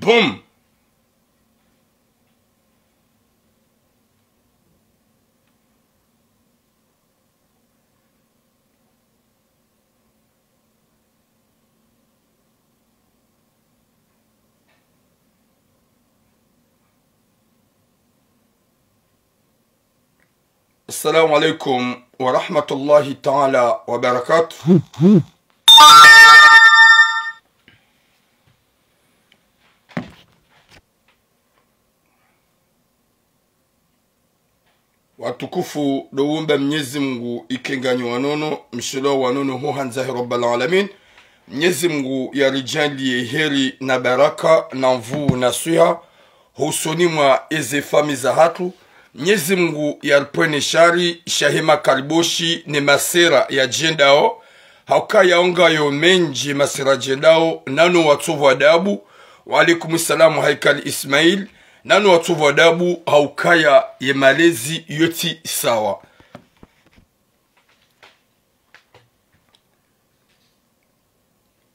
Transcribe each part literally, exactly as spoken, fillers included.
Boum. السلام عليكم ورحمة الله تعالى وبركاته. Watukufu, ndo wumba Mnyezi Mungu ike nganyi wanono, mshilo wanono ho handza he Rabbal Alamin. Mnyezi Mungu yaridjaanliye heri na baraka na nvuu na swiha hosoni mwa eze famiyi zahatru. Mnyezi Mungu yaripvwene shari shahe makariboshi ne masera yadjendao. Hauka yaongayo mendji masera yadjendao, nano watsovu adabu. Wa alaikum salam, Haikali Ismail. Nano watsovu adabu, haukaya ye malezi yotsi sawa.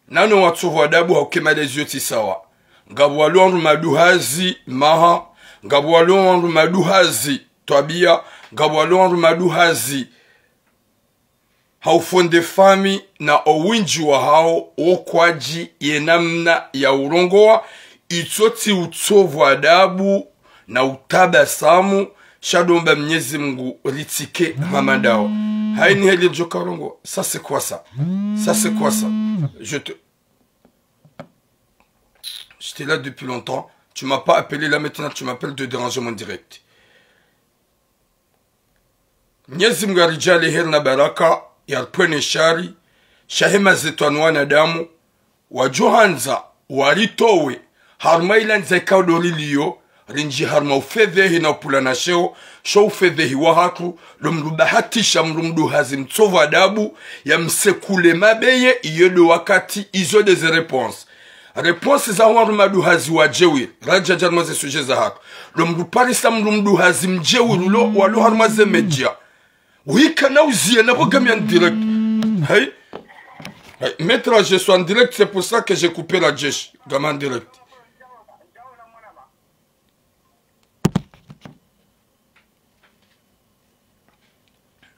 Nano watsovu adabu, hauka ye malezi yotsi sawa. Ngapvo walo wandru maduhazi maha, ngapvo walo wandru maduhazi twabiya, ngapvo walo wandru maduhazi ha ufonde famiyi na owindji wahao wokwadji ye namna ya urongowa, itso tsi utsovu adabu na utabasamu, sha ndo wumba Mnyezi Mungu ritsike hama ndawo. Haini heli djoka rongowa, ça c'est quoi ça? Ça c'est quoi ça? Je te, j'étais là depuis longtemps, tu m'as pas appelé, là maintenant tu m'appelles de déranger mon direct. Mnyezi Mungu yaridjaanliye heri na baraka, yaripvwene shari shahe mazetwani wanadamu, wadjo handza waritowe harumwa ilandza ikao ndo riliyo, rindji harumwa ufedhehi na upvulana sheo. Sho ufedhehi wahatru, ndo mndru bahatisha, mndru mduhazi, mtsovu adabu, yamsekule mabeye, iyo ndo wakati izo nde ze réponse. Réponse za wandru maduhazi wadjeuri, radja dja harumwa ze sujet zahatru. Ndo mndru parisa mndru mduhazi mdjeuri ulo, walo harumwa ze média. Uhika na uziye na pvo ngami en direct. Hey. Hey, maître, je suis en direct, c'est pour ça que j'ai coupé la jesh. Ngami en direct.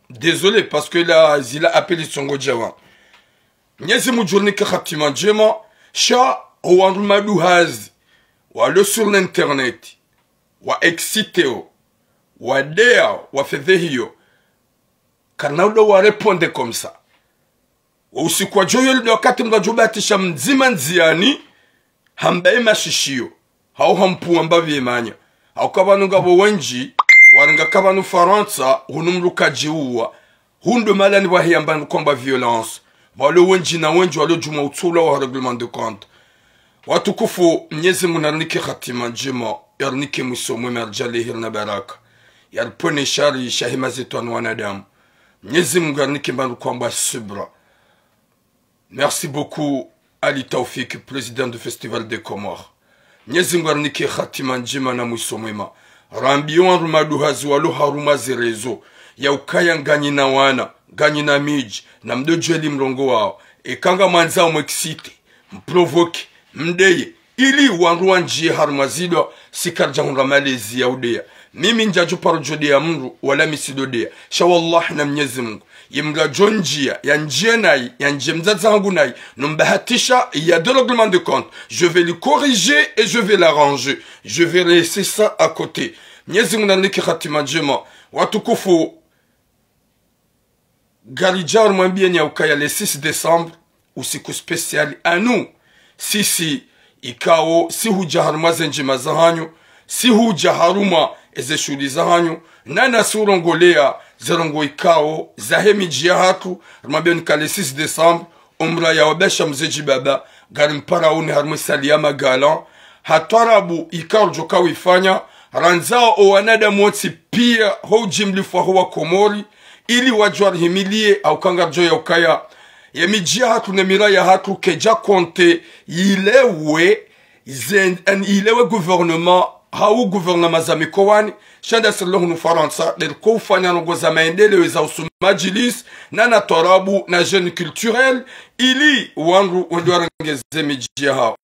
Désolé, parce que là, zila appel isongo djawa. Mnyezi Mungu yarinike hatima ndjema, sha owandru maduhazi walo sur l'internet, wa excité o, wadeya, wafedhehiyo, karina udo wa répondre comme ça. Wo usiku wa djo yo lido wakati mndru adjo batisha mdzima ndziani, hamba ye mashishiyo, hau hampvuwa mbapvi ye manya. Hauka pvanu ngapvo wendji warenga ka pvanu Farantsa, hunu mndru kadjiuwa. Hunu ndo mahala ni pvwahiya mbapvi kwamba violence. Pvalo wendji na wendji walo djumwa utsulwa wa règlement de compte. Watukufu, Mnyezi Mungu narinike hatima ndjema, yarinike mwiso mwema, yaridjaanliye heri na baraka, yaripvwene shari shahe mazetwani wanadamu. Mnyezi Mungu yarinike mbapvi kwamba subra. Merci beaucoup, Ali Taoufik, président du Festival des Comores. Mnyezi Mungu yarinike hatima ndjema na mwiso mwema. Rambiyo wandru maduhazi walo harumwa ze réseaux, ya ukaya nganyi na wana, nganyi na midji, na mdo djweli mrongowa wao. Eka ngamwandzao mwexcité, mprovoqué, mdeye, ili wandru wandjiye harumwa zido, si karidja hundra malezi ya udeya. Mimi ndjadjo paro djo deya mndru, wala mi sido deya. Sha wallahi na Mnyezi Mungu, ye mndru adjo ndjiya, yandjiye nayi, yandjiye mdzadze hangu nayi, no mbahatisha, il y a des règlements de compte. Je vais le corriger et je vais l'arranger. Je vais laisser ça à côté. Mnyezi Mungu narinike hatima ndjema. Watukufu, ngaridjo mwambiyeni ya ukaya le six décembre, usiku spécial à nous. Sisi ikao, si hudja harumwa ze ndjema zahanyu, si hudja harumwa eze shuhuli zahanyu, nana si urongoleya ze ndrongoo ikao zahe midji yahatru, rimwambiyeni ka le six décembre, omra ya wabasha mze djibaba, ngarimparaoni harumwa e salle ya Magalan, ha twarabu ikao ridjo ka wifanya, randzao owanadamu wontsi piya ho ujimlifu waho wa Komori, ili wadjo warihimiliye, hauka ngaridjo ya ukaya ye midji yahatru ne mira yahatru kayidja konte yilewe, zen-, an yilewe gouvernement, hau gouvernement za mikowani, sha nda sirilo hunu Farantsa, nde riko ufanya ndrongoo za maendeleo za usu madjilisi, nana twarabu, na jeûne culturel, ili wandru wende warenge ze midji yahao.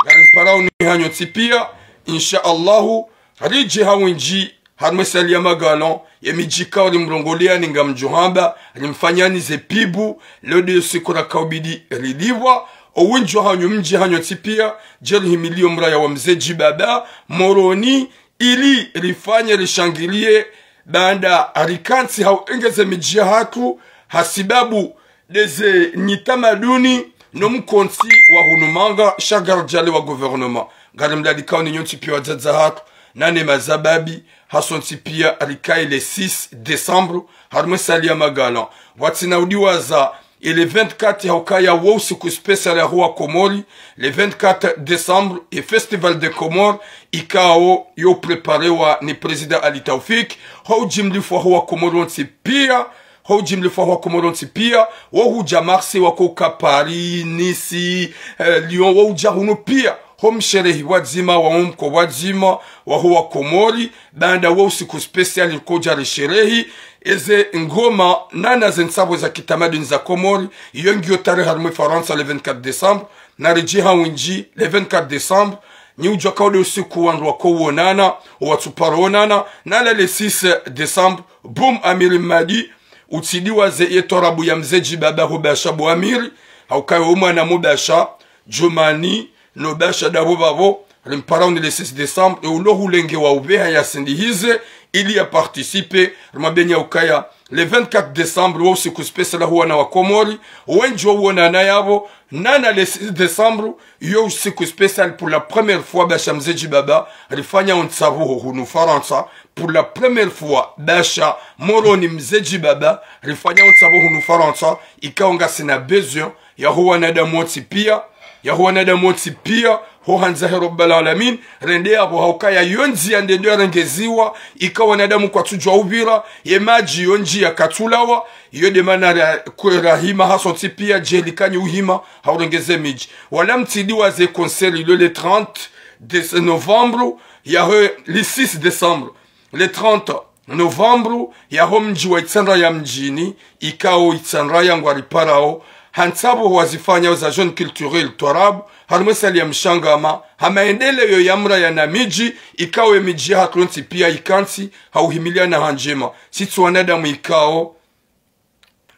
Ngarimparao nyi hanyu ntsi pia, insha Allahu, ridje ha windji, harumwa e salle ya Magalan, ye midji ikao rimrongoleani ngamdjo hamba, rimfanyani ze pibu, leo nde yo siku rakaubidi rilipvwa, o windji wa hanyu mdje hanyu ntsi pia, dje rihimiliye o mraya wa Mze Djibaba, Moroni, ili rifanye rishangiliye, baanda rikantsi ha uengeze midji yahatru, hasibabu ndeze nyitamaduni no mkontsi wa hunu manga sha ngaridjaliwa gouvernement. Ngarimlalikao nyi nyontsi pia wadzadze hatru, nane mazababi, hasontsi pia rikaye le six décembre, harumwa e salle ya Magalan. Pvwatsina udiwaza, e le vingt-quatre ha ukaya wo usiku spécial yaho wa Komori, le vingt-quatre décembre, e Festival des Comores, ikao yo préparewa ni Président Ali Taoufik, ho ujimlifu waho wa Komori wontsi pia, ho ujimlifu waho wa Komori wontsi pia, wo hudja Marseille, wako uka Paris, Nice, eh, Lyon, wo udja hunu pia, ho msherehi pvwadzima, wa umko pvwadzima, waho wa Komori, baanda wo usiku spécial nkodja risherehi, eze ngoma, nana ze ntsapvo za kitamaduni za Komori, iyo ngiyo tarehi harumwa e Farantsa le vingt-quatre décembre, naridje ha windji le vingt-quatre décembre, nyi udjuwa kao nde usiku wandru wako uonana, o watsuparo onana, nala le six décembre, boum, Amiri Mmadi, utsidiwaze ye twarabu ya Mze Djibaba ho Basha bo Amiri, ha ukaya o mwana mo Basha, Djumani, no Basha ndapvo pvapvo, rimparao nyi le six décembre, e ulo hulenge wa upveha yasindihize, ili ya participe, rimwambeni ya ukaya, le vingt-quatre décembre, wo usiku spécial yaho wana wa Komori, wendji wo uonana yapvo, nana le six décembre, yo usiku spécial pour la première fois Basha Mze Djibaba, rifanya o ntsapvo ho hunu Farantsa, pour la première fois Basha Moroni Mze Djibaba, rifanya o ntsapvo hunu Farantsa, ikao ngasina besoin, yaho wanadamu wontsi pia, yaho wanadamu wontsi pia, ho handza he Rabbal Alamin, rende yapvo ha ukaya yo ndziya nde ndo yarengeziwa, ikao wanadamu kwatsudjuwa upvira, ye madji yo ndziya katsulawa, iyo nde mana ra-, kwe rahima hasontsi pia, djeli kanyi uhima, ha urengeze midji. Wala mtsidiwaze concert ilo le trente de ce novembre, yaho le six décembre, le trente novembre, yaho mdji wa Itsandraya mdjini, ikao Itsandraya ngwariparao, ha ntsapvo wazifanya za Jeunes Culturels Twarabu, harumwa e salle ya Mshangama, ha maendeleyo ya mraya na midji, ikao ye midji yahatru yontsi pia ikantsi, ha uhimiliana ha ndjema. Sitsi wanadamu ikao,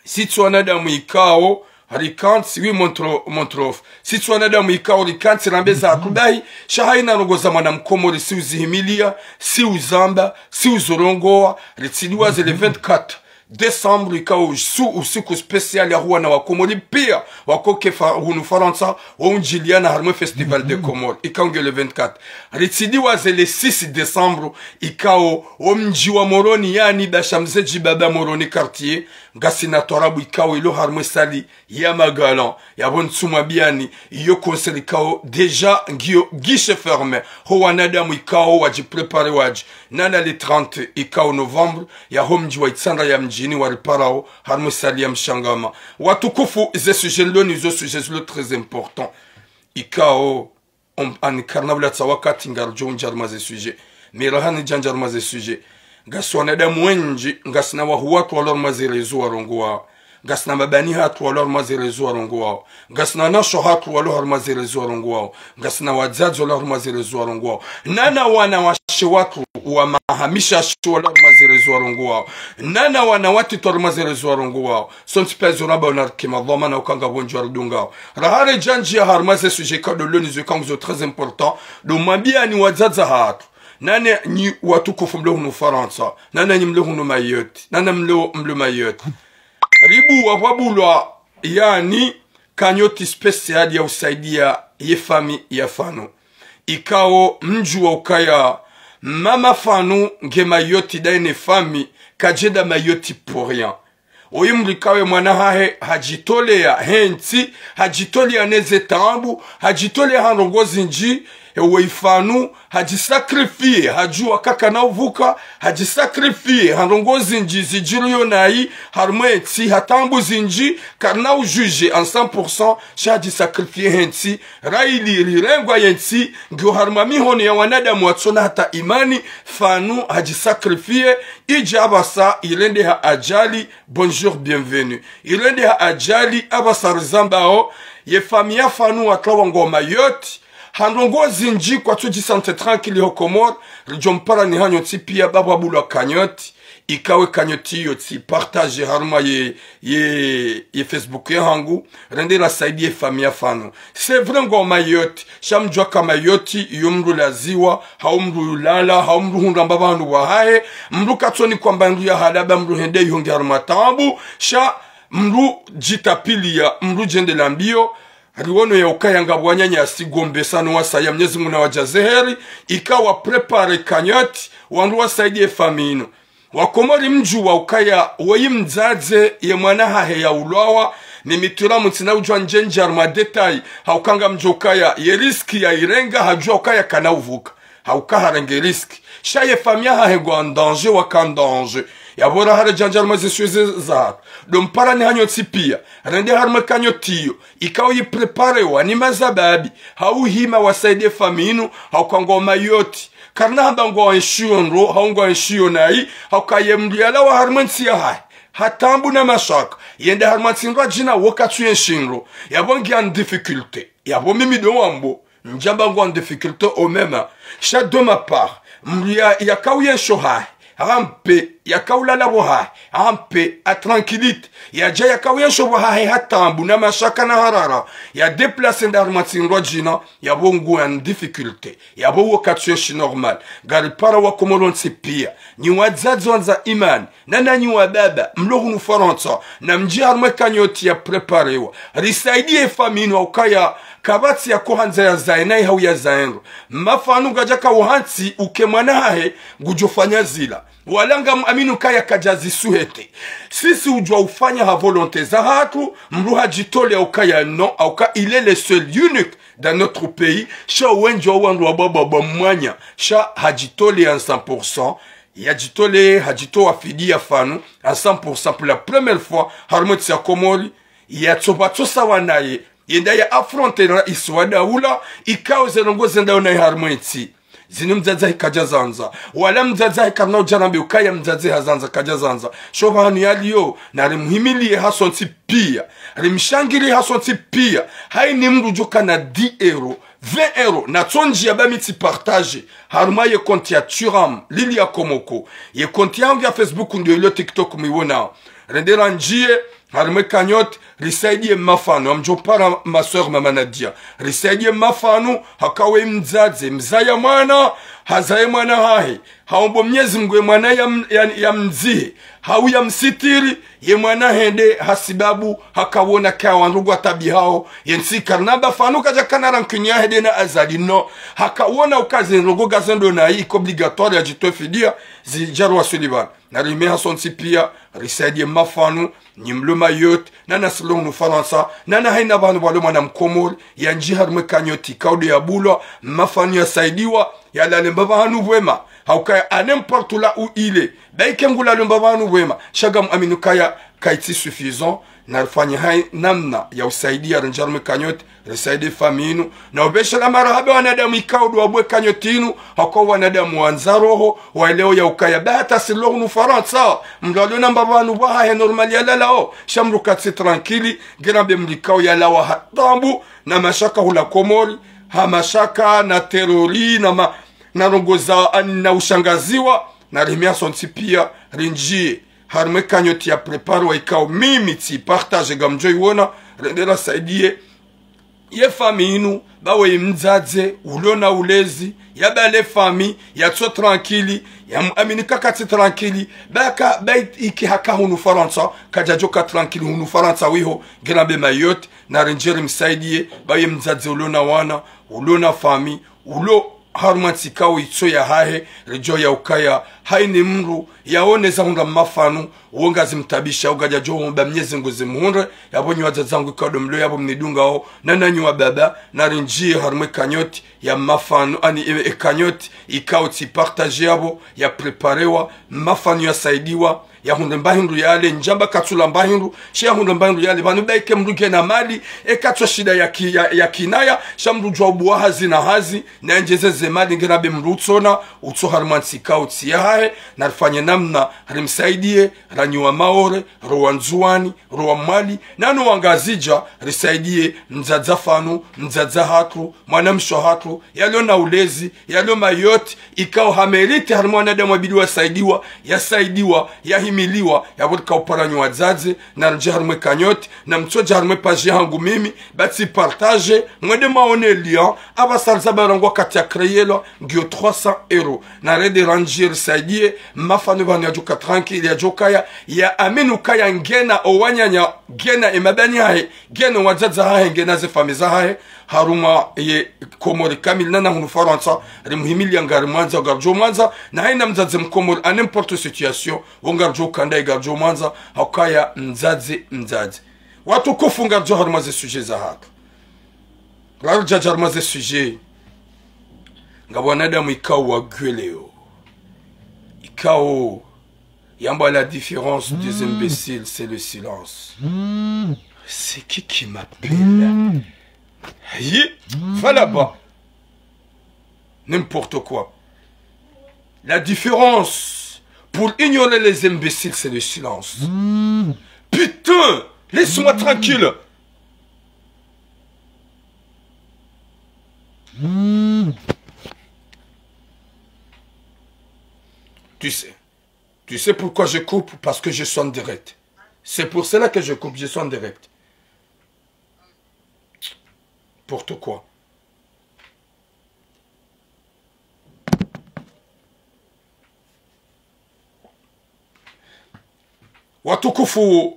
sitsi wanadamu ikao, rikantsi, oui, Montro-, Montrof. Sitsi wanadamu ikao, rikantsi rambe zahatru bahi, sha haina ndrongoo za mwana Mkomori, si uzihimilia, si uzamba, si uzorongoa, ritsidiwaze le vingt-quatre décembre, ikao usu-, usiku spécial yaho wana wa Komori pia, wako ke fa-, hunu Farantsa, wo undjiliana harumwa e Festival des Comores, ikao ngiyo le vingt-quatre. Ritsidiwaze le six décembre, ikao wo mdji wa Moroni, yaani Basha Mze Djibaba Moroni quartier, ngasina twarabu ikao ilo harumwa e salle ya Magalan, yapvo ntsumwambiani, iyo concert ikao déjà ngiyo guichet fermé, ho wanadamu ikao wadjipréparé wadje, nana le trente ikao novembre, yaho mdji wa Itsandraya mdjini wariparao, harumwa e salle ya Mshangama. Watukufu, ze sujet nilo nizo sujet zilo très important. Ikao, om-, ani karina bulatsa wakati ngaridjo undja harumwa ze sujet. Mira hani djandja harumwa ze sujet. Ngasi wanadamu wendji, ngasina wahu watru walo harumwa ze réseaux warongoao. Ngasina mabani hatru walo harumwa ze réseaux warongoao. Ngasina wanasho hatru walo harumwa ze réseaux warongoao. Ngasina wadzadze walo harumwa ze réseaux warongoao. Nana wanawashe watru wa mahamisha shi walo harumwa ze réseaux warongoao. Nana wana watiti walo harumwa ze réseaux warongoao. Sontsi pia zo ramba unarike madhwamana ukanga pvondjo waridungao. Raha redjandjia harumwa ze sujet ikao ndo leo nizo ikao ngizo très important. Ndo mwambiani wadzadze hatru. Nane nyi watukufu mlo hunu Farantsa. Nane nyi mlo hunu Mayotte. Nane mlo, mlo Mayotte. Ribuwa pvwabulwa, yaani, cagnotte spéciale ya usaidia ye famille ya Fanu. Ikao mdjuwa ukaya mama Fanu nge Mayotte nda ine famille, kadjenda Mayotte pour rien. Oyi mdru ikao ye mwana hahe hadjitolea he ntsi, hadjitolea neze taabu, hadjitolea ha ndrongoo zindji, ewe Fanu, hadjisacrifié, hadjuwa kaka na uvuka, hadjisacrifié, ha ndrongoo zindji zidjiriyo nayi, harumwa entsi, ha taabu zindji, karina ujugé en cent pour cent, sha hadjisacrifié he ntsi, raili rirengwa ye ntsi, ngiyo harumwa mihono ya wanadamu watsona hata imani, Fanu, hadjisacrifié, idja apvasa, irendeha ajali, bonjour, bienvenue. Irendeha ajali, apvasa rizambao, ye famille ya Fanu watrawa ngo Mayotte, ha ndrongoo zindji kwatsu dji sentir tranquille ho Komori, ridjo mpara ni hanyu ntsi pia, baba Abdullah Kanyoti, ikao ye cagnotte iyo tsi partager harumwa ye, ye, ye Facebook yahangu, rende rasaidiye ye famille ya Fanu. C'est vrai ngwao Mayotte, sha mdjuwa ka Mayotte, iyo mndru laziwa, hau mndru ulala, hau mndru hundra mbapvi hanu pvwahahe, mndru katsonikwa mba ndru ya halaba, mndru hende yihunge harumwa taabu, sha mndru djitapiliya, mndru djende la mbiyo, riwono ya ukaya ngapvo wananyasi ngombe sanu wasaya, Mnyezi Mungu nawadjaze heri, ikao wa préparer cagnotte, wandru wasaidiye ye famille inu. Wakomori mdjuwa ukaya woyi mdzadze ye mwana hahe ya ulwawa, ni mitura mutsina udjuwa ndjendje harumwa détail, hauka ngamdjo ukaya ye risque ya irenga hadjuwa ukaya kana uvuka. Hauka harenge risque. Sha ye famille yahahe ngwao en danger, waka en danger. Yapvo raha redja ndja harumwa ze sujet zahatru. Ndo mpara ni hanyu ntsi pia. Rende harumwa ye cagnotte iyo. Ikao yi préparewa ni mazababi. Hau hima wasaidiye ye famille inu. Hauka ngwao Mayotte. Karina hamba ngwao enshiyo ndro. Hau ngwao enshiyo nayi. Hauka ye mndru yalawa harumwa ye ntsi yahahe ha taabu na mashaka. Yende harumwa ntsi ndrwadjina wo katsu yenshi ndro. Yapvo ngiya en difficulté. Yapvo mimi ndo wambo. Ndjamba ngwao en difficulté au même. Sha de ma part, mndru ya, yakao yensho hahe, en paix, yakao lala pvwahahe, en paix, ha tranquillité. Yadja yakao yensho pvwahahe ha taabu na mashaka na harara, ya déplacer yende harumwa ntsi ndrwadjina, yapvo ngu en difficulté, yapvo wo katsu yenshi normal. Ngaripara Wakomori wontsi pia, nyi wadzadze wandza imani, na nanyi wababa, mlo hunu Farantsa, namdje harumwa ye cagnotte ya préparewa. Risaidiye ye famille inu hauka ya kapvatsi yako handza yazaye nayi hau yazaye ndro. Mma Fanu ngadjaka uhantsi uke mwana hahe ngudjofanya zila. Wala ngamuamini ukaya kadja zi souhaiter. Sisi udjuwa ufanya ha volonté zahatru, mndru hadjitolea ukaya non, hauka il est le seul unique dans notre pays, sha wendji wa wandru wa baba bwa mwanya, sha hadjitolea en cent pour cent, yadjitolea, hadjitowa fidiya Fanu, en cent pour cent pour la première fois, harumwa ye ntsi ya Komori, yatsopvatso sawa naye, yende ya affronter raisi wa daula, ikao ze ndrongoo zendao naye harumwa ye ntsi. Zinu mdzadze hahe kadja zandza, wala mdzadze hahe karina udja rambe ukaya mdzadze hazandza, kadja zandza. Sho pvahanu yaliyo, narimuhimiliye hasontsi pia, rimshangiliye hasontsi pia, haini mndru djoka na dix euros, vingt euros, natsondjiya ba mi tsi partager, harumwa ye compte ya Thuram, Lili ya Komoko, ye compte yahangu ya Facebook ndo ilo TikTok mwiwonao. Rende randjiye, harumwa ye cagnotte, risaidiye Mma Fanu, ngamdjo mpara ma sœur Mama Nadia. Risaidiye Mma Fanu, hauka woyi mdzadze, mzaya mwana, hazaye mwana hahe. Haombo Mnyezi Mungu ye mwana ya m-, ya, ya mdzihe, hau ya msitiri, ye mwana hende, hasibabu, hakawona kaya wandru ngwataabihao, ye ntsi karina ba Fanu kadjakana rancune yahe nde na Azali, non. Hakawona uka ze ndrongoo ngazendo nayi, iko obligatoire yadjitowe fidiya, zidja rwaswili pvanu. Narihime hasontsi pia, risaidiye Mma Fanu, nyi mlo Mayotte, na nasi lo hunu Farantsa, na na haina pvahanu pvwalo mwana Mkomori, yandjiye harumwa ye cagnotte ikao ndo yabulwa, Mma Fanu yasaidiwa, yalale mbapvi hanu pvwema, hauka ya à n'importe là où il est. Ba ike ngulalo mbapvi hanu pvwema, sha ngamuamini ukaya kaitsi suffisant, narifanye hayi namna ya usaidiya, rindjiye harumwa ye cagnotte, risaidiye ye famille inu. Na upveshela marahaba wanadamu ikao ndo wabuwa ye cagnotte inu, hauka wanadamu wandza roho, waelewo ya ukaya ba hata si lo hunu Farantsa, mndru yalona mbapvi hanu pvwahahe normal yalalao, sha mndru katsi tranquille, nge rambe mndru ikao yalawa ha taabu, na mashaka hula Komori, ha mashaka, na terrori, na ma-, na ndrongoo za, ani na ushangaziwa, narihime hasontsi pia, rindjiye harumwa ye cagnotte ya préparewa ikao mimi tsi partager ngamdjo iwona, rende rasaidiye ye famille inu, ba woyi mdzadze, ulona ulezi, yabale famille, yatso tranquille, yamuamini ka katsi tranquille, ba ka, ba iki haka hunu Farantsa, kadjadjoka tranquille hunu Farantsa wiho, nge rambe Mayotte, narindjiye rimsaidiye, ba ye mdzadze ulona wana, ulona famille, ulo harumwa ntsi ikao itso yahahe, ridjuwa ya ukaya, haini mndru, yaone zahundra Mma Fanu, wo ngazimtaabisha, wo ngadjadjo omba Mnyezi Mungu zimuhundre, yapvo nyi wadzadze wangu ikao ndo mlo yapvo mnidungao, na nanyi wababa, narindjiye harumwa ye cagnotte ya Mma Fanu, ani ye, ye cagnotte, ikao tsi partager yapvo, ya préparewa, Mma Fanu yasaidiwa, Yahundre mba hindru yale, ndjamba katsula mba hindru, sha yahundre mba hindru yale, pvanu ba ike mndru ngena mali, eka tso shida ya ki-, ya, ya kinaya, sha mndru djuwa ubuwa hazi na hazi, na yendjeze ze mali ngena be mndru utsona, utso harimwa ntsi ka utsi yahahe, na rifanye namna, rimsaidiye, ranyi wa Maore, ro wa Ndzuwani, ro wa Mwali, nano wa Ngazidja, risaidiye, mdzadze fanu, mdzadze hatru, mwanamshe hatru, yalo na ulezi, yalo Mayotte, ikao ha mérite harimwa wanadamu wabidi wasaidiwa, yasaidiwa, yahimiliwa, yapvo rika upara nyi wadzadze, na rudje harimwe cagnotte, na mtsodja harimwe page yahangu mimi, ba tsi partage, mwende mwaone lien, apvasa rizaba rangu wakati ya créelwa, ngiyo trois cents euros. Na rende randji risaidie, mafano pvanu yadjoka tranquille, yadjokaya, ya amini ukaya ngena owananya, ngena emabani yahe, ngena wadzadze hahe, ngena ze famille zahahe, harumwa ye Komori kamili, nana hunu Farantsa, rimuhimilia ngarimwandza, ngaridjo mwandza, na haina mdzadze Mkomori, à n'importe situation, wo ngaridjo kanda, ngaridjo mwandza, haukaya mdzadze, mdzadze. Watukufu, ngaridjo harumwa ze sujet zahatru. Ngaridjo harumwa ze sujet. Ngapvo wanadamu ikao wagweleo. Ikao yamba la différence des imbéciles, c'est le silence. C'est qui qui m'appelle ? Aïe, va là-bas. N'importe quoi. La différence pour ignorer les imbéciles, c'est le silence. Putain, laisse-moi tranquille. Tu sais, tu sais pourquoi je coupe ? Parce que je suis en direct. C'est pour cela que je coupe, je suis en direct. N'importe quoi. Watukufu,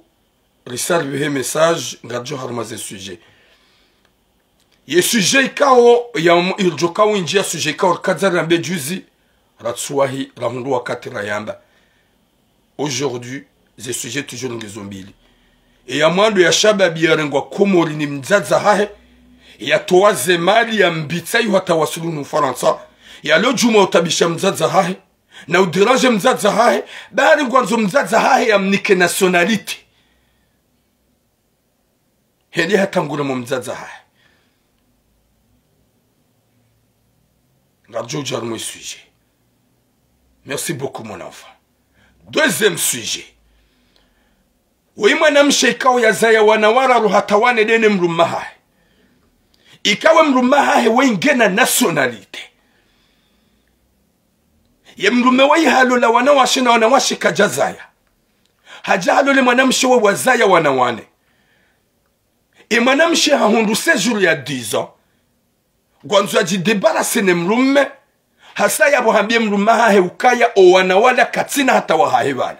risaliwe he message, ngaridjo harumwa ze sujet. Ye sujet ikao, ya, irdjo kao indji ya sujet ikao, rikadza riambe juzi, ratsuwahi, rahundru wakati rayamba. Aujourd'hui, ze sujet toujours ngizo mbili. E ya mwando ya shababi yarengwa Komori ni mdzadze hahe, yatowa ze mali yambitsa yo hata wasulu hunu Farantsa, yalo djuma utabisha mdzadze hahe, na udéranger mdzadze hahe, bari ngwandzo mdzadze hahe yamnike nationalité. Hende hatangure mo mdzadze hahe. Ngaridjo dja harumwa ye sujet. Merci beaucoup, mon enfant. Deuxième sujet. Woyi mwanamshe ikao yazaya wana wararu hata wane ndene mdrume hahe. Ikao mdrume hahe woyi ngena nationalité. Ye mdrume woyi halola wanawashe na wanawashe kadjazaya. Hadja halole mwanamshe woyi wazaya wana wane. E mwanamshe hahundru séjour ya dix ans. Ngwandzo yadjidébarrasser ne mdrume, hasa yapvo hambie mdrume hahe ukaya owana wala katsina hata wahahe pvala.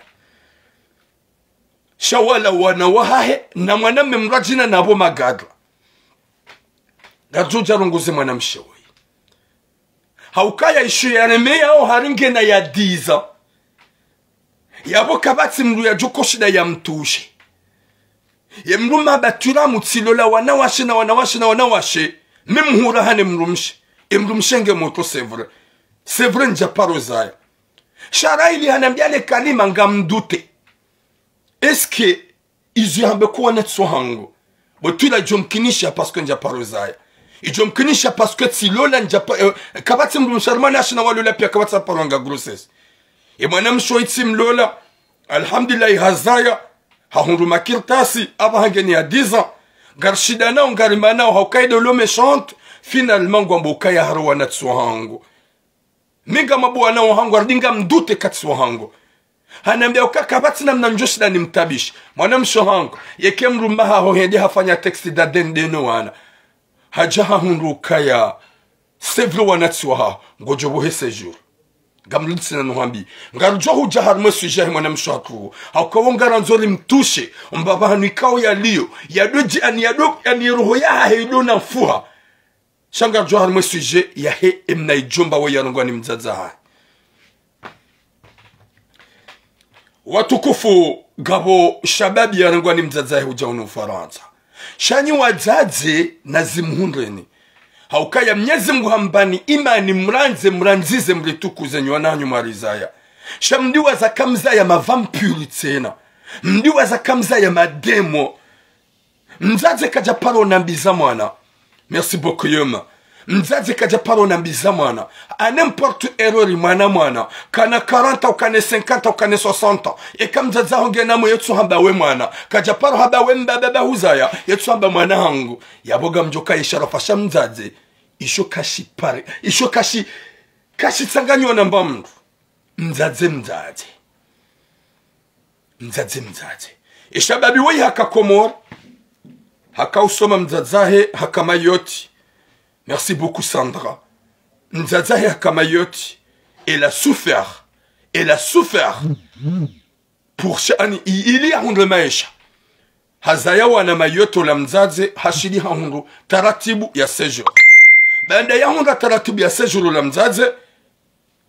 Sha wala wana wahahe, na mwanamme mradjina napvo magadra. Ngaridjo dja rongoze mwanamshe woyi. Haukaya isho yaremeyao hari ngena ya dix ans. Yapvo kapvatsi mndru yadjo koshinda yamtoucher. Ye mdrume hamba tsi ula mtsilola wanawashe na wanawashe na wanawashe. Mi mhura hane mdrumshe. E mdrumshe nge motro, c'est vrai. C'est vrai, ndjaparo zaya. Sha raha ili hanambia le kalima ngamdouter. Est-ce que izo yahamba ko wana tsi wahangu ? Bo tsi ula idjo mkinisha parce que ndjaparo zaya. Idjo mkinisha parce que tsilola ndjapa-, eh, kapvatsi mdrumshe harumwa wanawashe na walola pia kapvatsi aparo nga grossesse. E mwanamshe woyi tsimlola, alhamdulillah hazaya, hahundru makartasi, apvaha ngena ya dix ans. Ngarishindanao, ngarimanao, haukaya ndo lo méchante, finalement ngwambo ukaya hari wana tsi wahangu. Mi ngamwambo wana wahangu, hari ngamdouter ka tsi wahangu. Hanambia uka kapvatsi namna ndjoshinda nimtabishe. Mwanamshe hangu, yeka mdrume haho hende hafanya texte d'A D N ndeno wana. Hadja hahundru ukaya, c'est vrai wana tsi wahaho, ngodjo pvohe séjour. Ngamlitsina nuhambi. Ngaridjo hudja harumwa ye sujet yahe mwanamshe hatru. Hauka wo ngarandzo rimtoucher, omba pvahanu ikao yalio. Yado dji-, ani yado, ani roho yahahe ido na mfuha. Sha ngaridjo harumwa ye sujet yahe emna idjomba woyi yarengwa ni mdzadze hahe. Watukufu, ngapvo shababi yarengwa ni mdzadze hahe hudja hunu Farantsa. Sha nyi wadzadze nazimhundreni. Haukaya Mnyezi Mngu hambani imani mrandze, mrandzize, mritukuze nyi wana hanyu mwarizaya. Sha mdiwaza kamzaya mavampire tsena. Mdiwaza kamzaya mademo. Mdzadze kadja paro nambiza mwana. Merci beaucoup, Yoma. Mdzadze kadja paro nambiza mwana. À n'importe erreur mwana mwana. Kana quarante, ukane cinquante, ukane soixante. Eka mdzadze aho nge namwe yetsu hamba we mwana. Kadja paro hamba we mbaba ba huzaya. Yetsu hamba mwana hangu. Yapvo ngamdjo ka isharafa sha mdzadze. Isho kashi pare. Isho kashi, kashi tsanganywa na mba mndru. Mdzadze, mdzadze. Mdzadze, mdzadze. Eshababi woyi haka Komori. Haka usoma mdzadze hahe, haka Mayotte. Merci beaucoup, Sandra. Mdzadze hahe haka Mayotte. Elle a souffert. Elle a souffert. Pour sha-, ani, i-, ili yahundre maesha. Hazaya wana Mayotte ola mdzadze, hashili hahundru taratibu ya séjour. Baanda yahundra taratibu ya séjour ola mdzadze,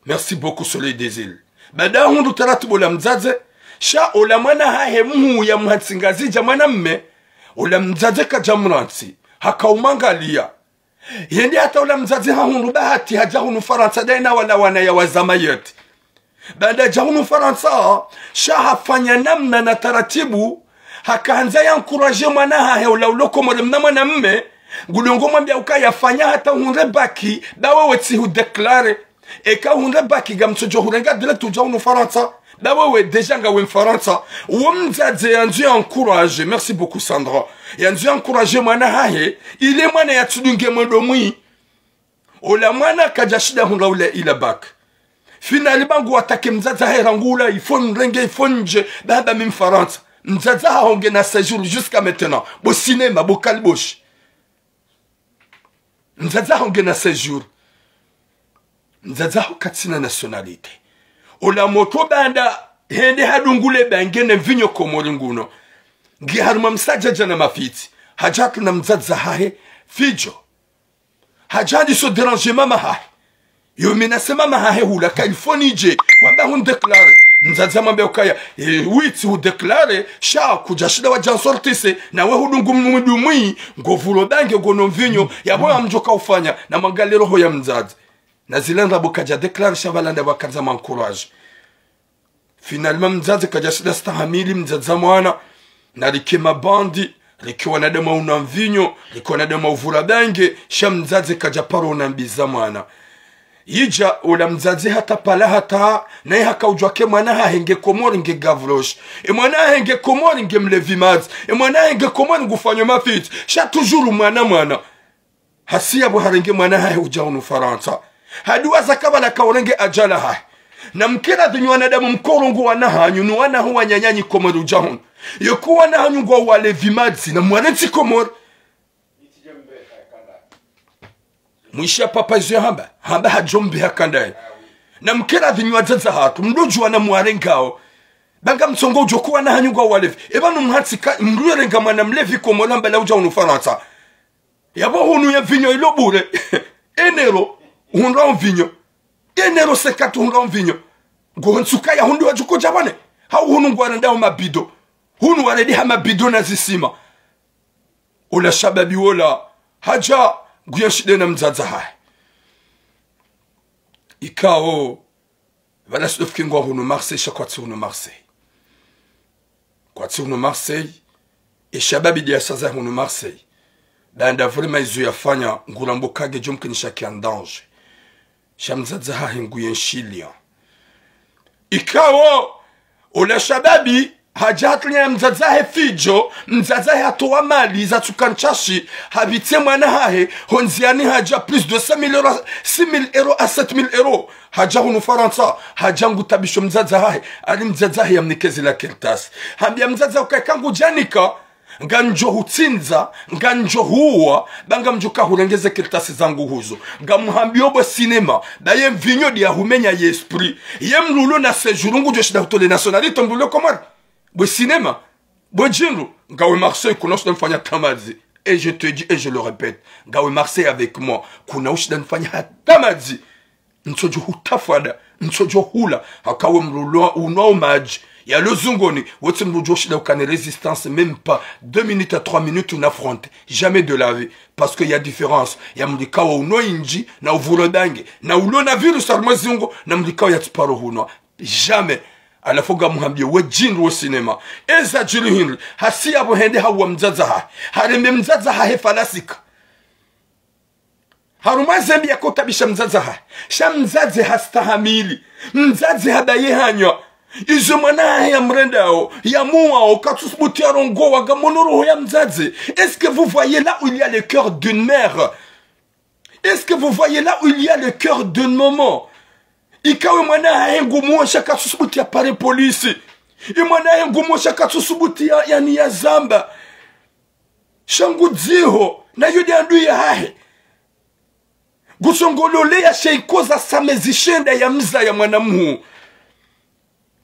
merci beaucoup, Soleil des Îles. Baanda yahundru taratibu ola mdzadze, sha ola mwana hahe mhuu ya mhantsi Ngazidja mwana mme, ola mdzadze kadja mrantsi, haka umangaliya. Yende hata ola mdzadze hahundru bahati hadja hunu Farantsa daye na wala wana ya waza Mayotte. Baanda hadja hunu Farantsa, sha hafanya namna na taratibu, haka handza ya encourager mwana hahe ola ulo Komori mna mwana mme, ngudjo ngo mwambia ukaya fanya hata uhundre bac, ba wewe tsi hu déclarer. Eka uhundre bac ngamtsodjo hurenga direct udja hunu Farantsa. Ba wewe déjà ngawe Mfarantsa. Uwo mdzadze yandzo ya encourager. Merci beaucoup, Sandra. Yandzo ya encourager mwana hahe. Ile mwana yatsudunge mwendo mwi. Ola mwana kadja shinda hundra ule ila bac. Finali ba ngu attaquer mdzadze hahe rangu ula, il faut nirenge, il faut ndje, baba mi Mfarantsa. Mdzadze haho nge na séjour jusqu'à maintenant. Bo cinéma, bo kaliboshi. Mdzadze haho nge na séjour. Mdzadze haho katsina nationalité. Ola motro baanda, hende hadungule ba nge ne mvinyo Komori nguno. Nge harumwa msadjadja na mafitsi. Hadja hatru na mdzadze hahe, fidjo. Hadja hadi so déranger mama hahe. Yo menacer mama hahe hula ka il faut nidje. Wamba hun déclarer. Mdzadze hamwambia ukaya, eh, witsi hu déclarer, sha kudja shinda wadja nsortise, nawe hudungu mwendo mwi, ngo vulo bange, ngo no mvinyo, yapvo ya mdjo ka ufanya, na mwangalie roho ya mdzadze. Na zila ndrabo kadja déclarer, sha pvala nda pvakandza ma encourager. Finalement, mdzadze kadja shinda stahamili, mdzadze mwana, na rike mabandi, rike wanadamu wa unwa mvinyo, rike wanadamu wa uvura bange, sha mdzadze kadja paro unambiza mwana. Yidja, ola mdzadze hata pvala hata, naye haka udjua ke mwana hahe nge Komori nge Gavroche. E mwana hahe nge Komori nge mlevi madzi. E mwana hahe nge Komori ngufanyo mafitsi. Sha toujours mwana mwana. Hasi yapvo harenge mwana hahe udja hunu Farantsa. Hadiwaza ka pvala ka urenge adjali hahe. Na mkera dhinyu wanadamu mkorongo wana hanyu, ni wana hu wananyanyi Komori udja hunu. Yeko wana hanyu ngwa walevi madzi, na mwarentsi Komori. Mwishiya papa izo yahamba, hamba hadjo mbe hakandaye. Na mkera dhinyu wadzadze hatru, mdodjuwa na mwarengao. Ba ngamtsongo udjo kuwa na hanyu ngwa walevi. Eba no mhatsi ka, mdru yerenga mwana mlevi Komori hamba la udja hunu Farantsa. Yapvo hunu ye mvinyo ilo bure. Un euro, hundra mvinyo. Un euro cinquante, hundra mvinyo. Ngo ntsuka ya hundru wadjuko dja bane. Hau hunu ngwarendao mabido. Hunu warendeha mabido na zisima. Ola shababi wola, hadja, nguyenshi de na mdzadze hahe. Ikao, pvala sidofiki ngwa hunu Marseille, sha kwatsi hunu Marseille. Kwatsi hunu Marseille, e shababi de yasaza hunu Marseille. Baanda vraiment izo yafanya, nguramba ka ngedjo mkinisha ki en danger. Sha mdzadze hahe nguyenshiliya. Ikao, ola shababi, hadja hatrunya ya mdzadze hahe fidjo, mdzadze hahe hatowa mali za tsuka ntsashi, hapvitse mwana hahe, ho ndziani hadja plus de cinq mille euros, six mille euros à sept mille euros. Hadja hunu Farantsa, hadja ngutabisho mdzadze hahe, ali mdzadze hahe yamnike zila kartasi. Hambia mdzadze hahe ukaya ka ngudjanika, ngamdjo hutsindza, ngamdjo huwa, ba ngamdjo ka hurenge ze kartasi zangu huzo. Ngamhambio bo cinéma, ba ye mvinyo de yahumenya ye esprit. Ye mdru ulo na séjour ngudjo shinda hutole nationalité mdru ulo Komori. Bo cinéma, bo djindru, ngawe Marseille kuna ushinda mfanya tamadzi. Et je te dis et je le répète, ngawe Marseille avec moi, kuna ushinda mfanya hata madzi. Ntsodjo hutafada, ntsodjo hula, haka we mdru ulo unwao madji yalo zungoni, wetsi mdru udjo shinda ukane résistance, même pas deux minutes à trois minutes, un'affronte. Jamais de la vie. Parce que y a différence ya mdru ikao unwa indji, na uvura bange, na ulo na virus harumwa zungo, na mdru ikao yatsuparo hunwa. Jamais. Halafu ngamhambio we djindru wo sinema. Eza djiri hindri. Hasi yapvo hende hauwa mdzadze hahe. Hareme mdzadze hahe falasika. Harumwa zembi yakotabisha mdzadze hahe. Sha mdzadze hastahamili. Mdzadze habaye hanywa. Izo mwana hahe yamrendao, yamuwao, katsusubuti yarongowa, ngamono roho ya mdzadze. Est-ce que vous voyez là où il y a le cœur d'une mère ? Est-ce que vous voyez là où il y a le cœur d'une maman ? Ikawe mwana hahe ngumuwao sha katsusubuti yapare polisi. Imwana hahe ngumuwao sha katsusubuti ya, yani yazamba. Sha ngudziho, nayo ndi andu yahahe. Ngutsongololeya sha ikoza samezi shenda yamzaya mwana mhuu.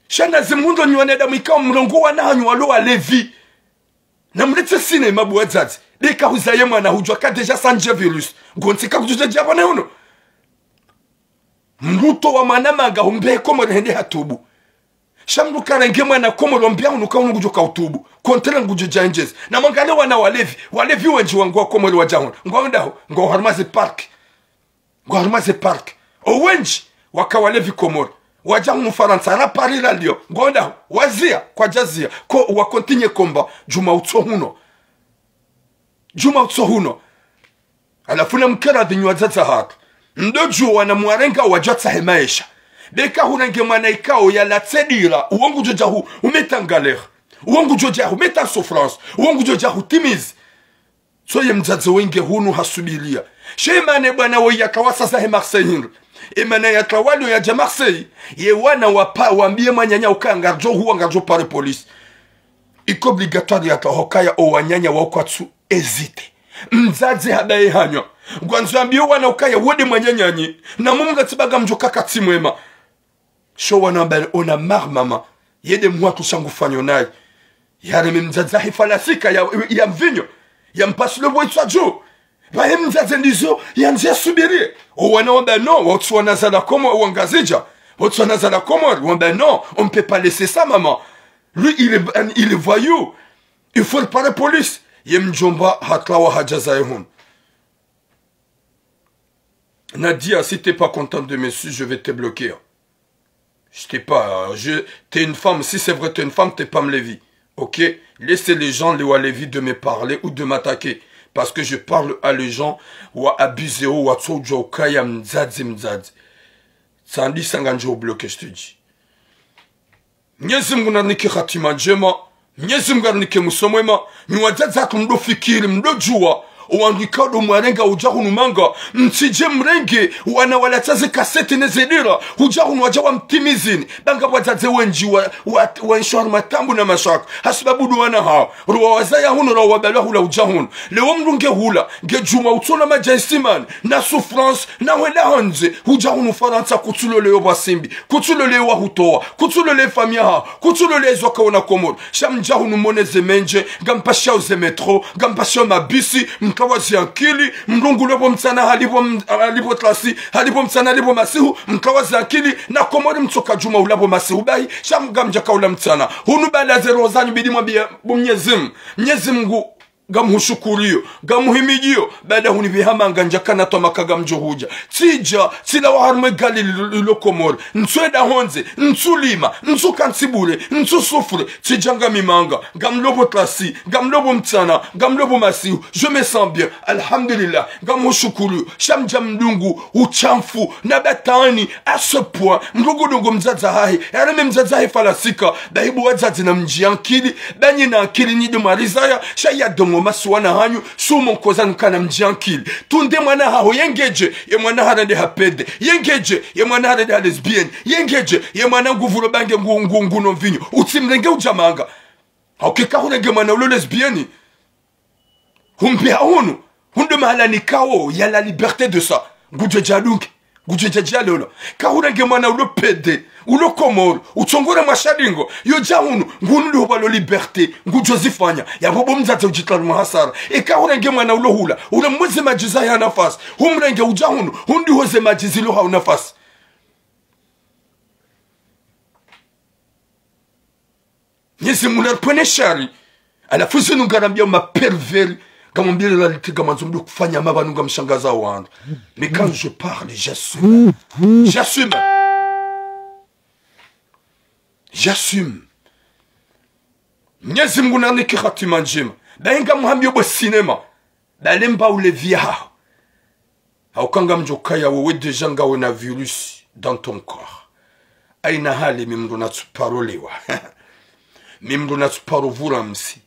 Sha na zimhundo nyi wanadamu ikao mrongowa wana hanyu walo walevi. Namletse sinema bo wadzadze. Beka huzaye mwana hudjuwa ka déjà sandje virus. Ngontsi ka kudjudja djapvo ne uno. Mdru utowa mwana manga humbehe Komori hende hatubu. Sha mdru karenge mwana Komori wambia hunu ka hunu ngudjo kautubu. Kontra ngudjo djanjezi. Namwangaliye wana walevi. Walevi wendji wangu wa Komori wadja hunu. Ngwao ndaho. Ngwao harumwa ze parc. Ngwao harumwa ze parc. Owendji waka walevi Komori. Wadja hunu Farantsa. Ra Paris ra Lyon. Ngwao ndaho. Waziya. Kwadjaziya. Ko wa continuer combat. Djuma utso huno. Djuma utso huno. Halafu namkere dhinyi wadzadze hatru. Mdodjuwa wana mwarenga wadjwatsahe maesha. Beka hurenge mwana ikao yalatse dira. Uwo ngudjodja hu, humeta en galère. Uwo ngudjodja humeta en souffrance. Uwo ngudjodja hutimizi. So ye mdzadze wenge hunu hasubiliya. Sha imana bwana wo yakawasaza he Marseille hindri. Imana yatrawalio yadja Marseille. Ye wana wapa, wambiye mwananya uka ngaridjo huwa ngaridjo pare polisi. Iko obligatoire yatwa hukaya owananya wao kwatsu hésiter. Mdzadze habaye hanywa. Ngwandzo yambiye wana ukaya wo nde mwananyanyi. Na mumlatsi ba ngamdjo kaka tsi mwema. Sho wana wamba on a marre maman. Ye nde mhuu watru sha ngufanyo nayi. Yareme mdzadze hahe falasika ya, ya mvinyo. Yampasule bo itswa dju. Baye mdzadze ndizo yandzi yasubiri. Owana wamba non, wao tsi wanazala Komori, wangazidja. Wao tsi wanazala Komori, wamba non, on peut pas laisser ça, maman. Lui, il est, il est voyou. Il faut le parler police. Ye mdjomba hatrawa hadja zaye hunu. Nadia, si t'es pas content de mes su, je vais te bloquer. Je t'ai pas, euh, je, t'es une femme, si c'est vrai, t'es une femme, t'es pas mlevi. Ok ? Laissez les gens, les walevi, de me parler ou de m'attaquer. Parce que je parle à les gens, wa abusé, wa tsodjwa ukaya mdzadze, mdzadze. Tsandi sanga ndjo bloquer, je te dis. Mnyezi Mungu narinike hatima ndjema. Mnyezi Mungu arinike mwiso mwema. Nyi wadzadze hatru mdofikiri, mdodjuwa. Owandru ikao ndo mwarenga udja hunu manga. Mtsidje mrenge, wana walatsa ze kaseti ne ze dira. Udja hunu wadja wamtimizini. Ba ngapvo wadzadze wendji wa, wa, waenshio harumwa taabu na mashaka. Hasibabu ndo wana hawo. Ro wawazaya hunu, ro wabala hula udja hunu. Leo mdru nge hula. Nge djumwa utsona madja isimani. Na souffrance. Na hwenda handze. Udja hunu Farantsa kutsuloleyo bwasimbi. Kutsuloleyo wahutowa. Kutsuloleyo famiyi yaho. Kutsuloleyo zo kaona Komori. Sha mdja hunu mone ze mendje. Ngampashao ze métro. Ngampashao mabisi. Mkawazi ankili. Mdru ngu lopvo mtsana halipvo m-, halipvo klasi. Halipvo mtsana halipvo masihu. Mkawazi ankili. Na Komori mtsoka djumwa ulapvo masihu. Bahi. Sha ngamdja kaula mtsana. Hunu bala ze roho zanyu bidi mwambiye bo Mnyezi Mungu. Mnyezi Mungu. Ngamhushukuriyo, ngamhuhimidiyo, baada hunipviha manga ndjaka na twamaka ngamdjo hudja. Tsidja, tsilawa harumwa egali lilo, lilo Komori. Ntswenda hondze, ntsulima, ntsuka ntsi bure, ntsu souffre, tsidja ngami manga, ngamlopvo klasi, ngamlopvo mtsana, ngamlopvo masihu. Je me sens bien, alhamdulillah, ngamhushukuriyo, sha mdja mdungu, utshafu, na batwani, à ce point, mdru ngu dungu mdzadze hahe, yareme mdzadze hahe falasika, bahi bo wadzadze namdjiye ankili, ba nyi na ankili nyi ndo mwarizaya, sha ya dongo masihu wana hanyu, sumo nkoza nukana mdjiye ankili. Tunde mwana haho, ye ngedje, ye mwana harende ha pédé, ye ngedje, ye mwana harende ha lesbienne, ye ngedje, ye mwana ngupvulo bange ngu, ngu, nguno mvinyo. Utsimrenge udja manga. Hauka kahurenge mwana ulo lesbienne. Humpviha hunu, hunu ndo mahala nikao, il y a la liberté de ça. Ngudjo dja dunge, ngudjo dja dja lolo. Kahurenge mwana ulo pédé, ulo Komori, utsongora mashadingo, yo dja hunu, ngunu ndo hupvalo liberté, ngudjo zifanya, yapvo bo mdzadze udjitwala harumwa hasara. E kahurenge mwana ulo hula, ula mweze madjizi ya nafasi, humrenge udja hunu, hunu ndo hoze madjizi lo hau nafasi. Mnyezi Mungu naripvwene shari. Halafu zinu ngarambia ma pervers, ngamwambia la litiga manzo mdru kufanya mapvanu ngamshangaza wandru. Mais quand je parle, j'assume. J'assume. J'assume. Mnyezi Mngu nanike hatima ndjema. Bahi ngamhambiyo bo sinema. Balemba ulevi yaho. Hauka ngamdjo kaya wewe déjà ngawe na virus dans ton corps. Haina hali mi mndru natsu paro lewa. Mi mndru natsu paro vura msi.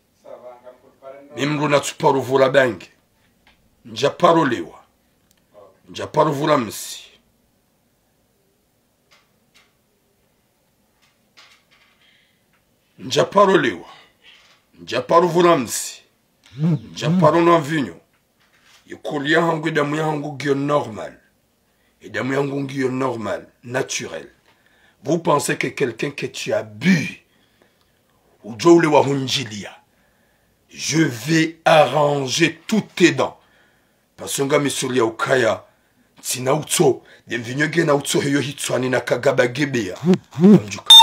Mi mndru natsu paro vura bangi. Ndja paro lewa. Ndja paro vura msi. Ndja paro lewa. Ndja paro vura msi. Ndja paro nwa vinyo. Ye corps yahangu, ye damu yahangu ngiyo normal. Ye damu yahangu ngiyo normal, naturel. Vous pensez que quelqu'un que tu as bu, udjo ulewa hundjiliya. Je vais arranger toutes tes dents. Parce que ngami sûr ya ukaya, ntsina utso, ye mvinyo ngena utso heyo hitswani na kagaba gebeya. Mdjuka.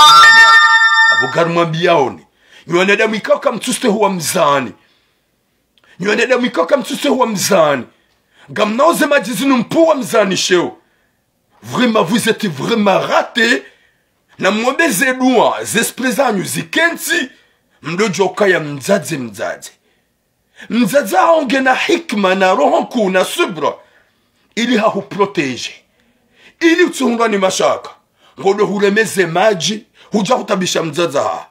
Abo ngarimwambiyaoni. Nyi wanadamu ikao kamtsustehi wa mzani. Nyi wanadamu ikao kamtsustehi wa mzani. Ngamnao ze madji zinu mpvu wa mzani sheo. Vraiment, vous êtes vraiment ratés. Na mwombe ze dua, ze esprit zanyu zikentsi. Mdodjo kaya mdzadze mdzadze. Mdzadze haho ngena hikima na roho nkuu na subra, ili hahuprotéger, ili utsihundrwa ni mashaka. Ngodo hureme ze madji, hudja hutabisha mdzadze haho.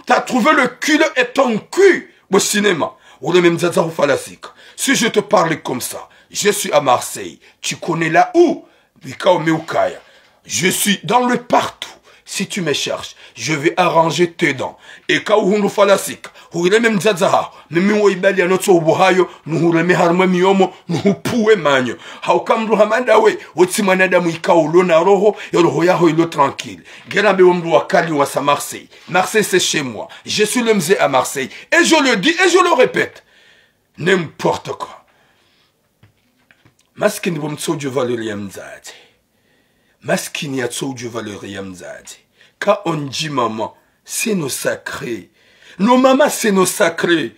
T'as trouvé le culot et ton cul, bo sinema. Hureme mdzadze haho falasika. Si je te parle comme ça, je suis à Marseille. Tu connais là où? Ikao mi ukaya. Je suis dans le partout. Si tu me cherches, je vais arranger tes dents. Eka uhundru falasika, huireme mdzadze haho, mimi wo ibali ya notso ubo hayo, nuhureme harimwa miyomo, nuhupvuwe manyo. Hauka mndru hama ndawe, we tsi mwanadamu ikao ulo na roho, ye roho yaho ilo tranquille. Ngena mbe wo mndru wakali wasa Marseille. Marseille, c'est chez moi. Je suis le mze à Marseille. Et je le dis, et je le répète. N'importe quoi. Maskini bo mtsudjuwa valeur ya mdzadze. Maskini ya tsudjuwa valeur ya mdzadze. Quand on dit maman, c'est nos sacrés. Nos mamans, c'est nos sacrés.